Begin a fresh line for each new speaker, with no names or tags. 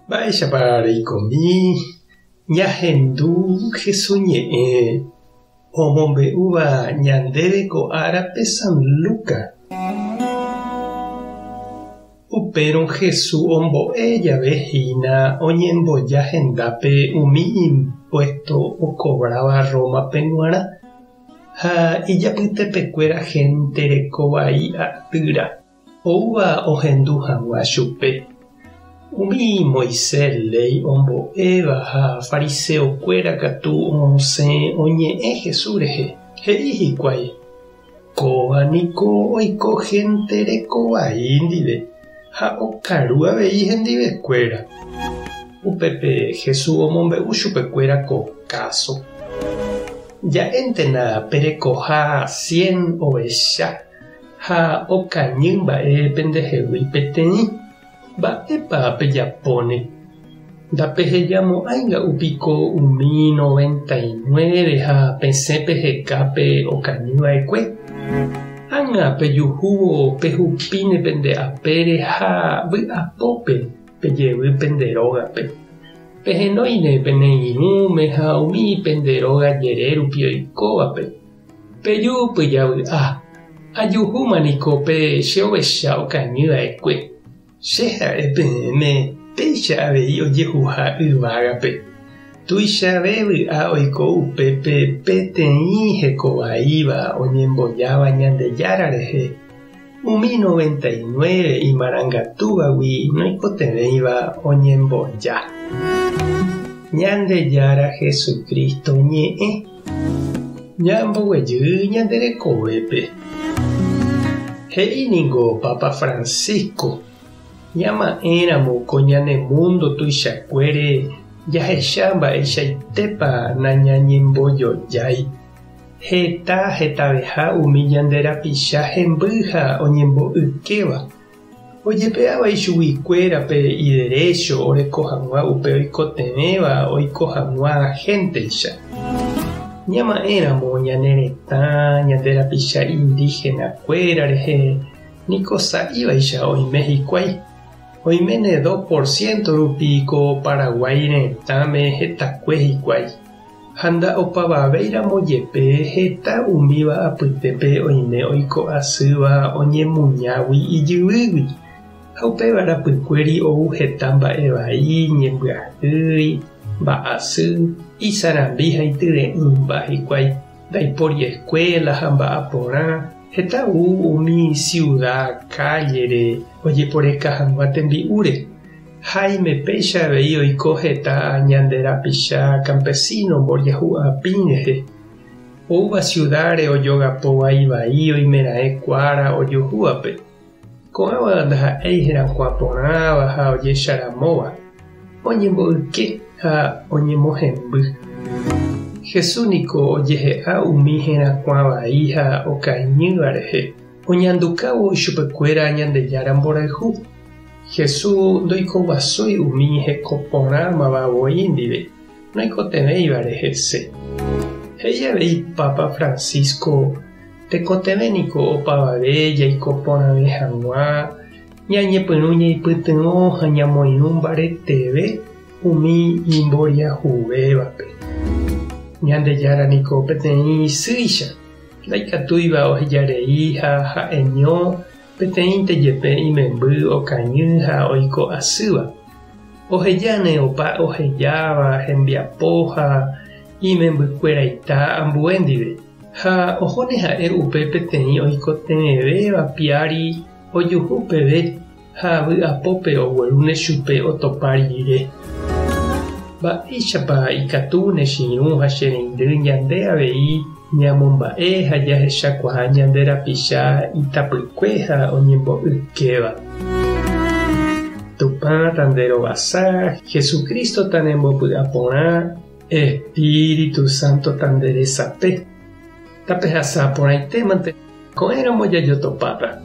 Mba'éichapa reikomi ñahendu Jesús ñe'ẽ omombe'úva ñandéve ko árape San Lucas? Upérõ Jesús ombo'e jave hína oñemboja hendápe umi impuésto okovráva Rómape g̃uarã ha ijapytepekuéra hénte reko vai atýra. Oúva ohendu hag̃ua chupe. Umi Moisés léi ombo'éva ha fariseokuéra katu osẽ oñe'ẽ Jesús rehe, he'i hikuái, Kóva niko oiko hénte reko vai ndive ha okaru avei hendivekuéra. Upépe Jesús omombe'u chupekuéra ko káso. Ja'éntena perekoha cien ovecha. Ha okañy mba'e pendehegui peteĩ, mba'épa pejapóne? Ndapehejamo'ãi nga'u piko umi 99 ha pesẽ peheka pe okañy va'ekue? Ág̃a pejuhúvo pehupíne pende apére ha vy'apópe pejevy pende rógape. Pehenóine pene irũme ha umi pende róga jere rupi oikóvape. Peju pyjavy'a, ajuhúma niko pe che ovecha okañy va'ekue. Che ha'e peẽme péicha avei ojehuha yvágape. Tuichave vy'a oiko upépe peteĩ heko vaíva oñembojáva Ñandejára rehe, umi 99 imarangatúvagui noikotevẽiva oñemboja. Ñandejára Jesucristo ñe'ẽ. Ñamboguejy ñande rekovépe. He'i ningo Papa Francisco, Ñama'ẽramo ko ñane múndo tuichakuére jahecha mba'eichaitépa nañañembojojái. Heta hetaveha umi ñande rapicha hemby ha oñembo'ykéva. Ojepe'áva ichuguikuéra pe iderécho oreko hag̃ua upe oikotevẽva oiko hag̃ua hénteicha. Ñama'ẽramo ñane retã, ñande rapicha indígena-kuéra rehe niko sa'ívaicha oime hikuái. Oiméne dos por ciento rupi ko Paraguái retãme hetakue hikuái. Ha nda'opavavéiramo jepe heta umíva apytépe oime oiko asýva oñemuñágui ijyvýgui, ha upéva rapykuéri ou heta mba'e vai, ñembyahýi, mba'asy, isarambi ha ityre'ỹmba hikuái, ndaipóri eskuéla ha mba'aporã, heta ou umi siuda kállere ojeporeka hag̃ua tembi'úre. Háime péicha avei oiko heta ñande rapicha campesino mboriahu apĩ rehe. Oúva ciudad-re ojogapo vai vai oimeraẽ kuára ojuhúvape. Ko'ãva ndaha'éi herakuã porãva ha ojecharamóva, oñemboyke ha oñemohemby. Jesús niko ojehe'a umi herakuã vai ha okañýva rehe, oñandukávo ichupekuéra Ñandejára mborayhu. Jesús ndoikoguasúi umi heko porãmava voi ndive, noikotevẽivare hese. He'i avei Papa Francisco, Tekotevẽ niko opavave jaiko porãve hag̃ua, ñañepyrũ ñaipytyvõ ha ñamoirũ mbareteve umi imboriahuvévape. Ñandejára niko peteĩ sýicha, ndaikatúiva ohejarei ha ha'eño Peteĩnte jepe imemby okañy ha oiko asýva. Ohejáne opa ohejáva hembiapo ha imembykueraita ambue ndive, ha ohóne ha'e upe peteĩ oikotevẽvéva piári ojuhu peve ha vy'apópe oguerúne chupe otopa rire. Mba'éichapa ikatúne che irũ ha che reindy ñande avei ñamomba'e ha jahechakuaa ñande rapicha itapykue ha oñembo'ykéva? Tupã tanderovasa, Jesucristo tanembopy'aporã, Espíritu Santo tanderesape. Tapehasa porãitémante, ko'ẽramo jajotopáta.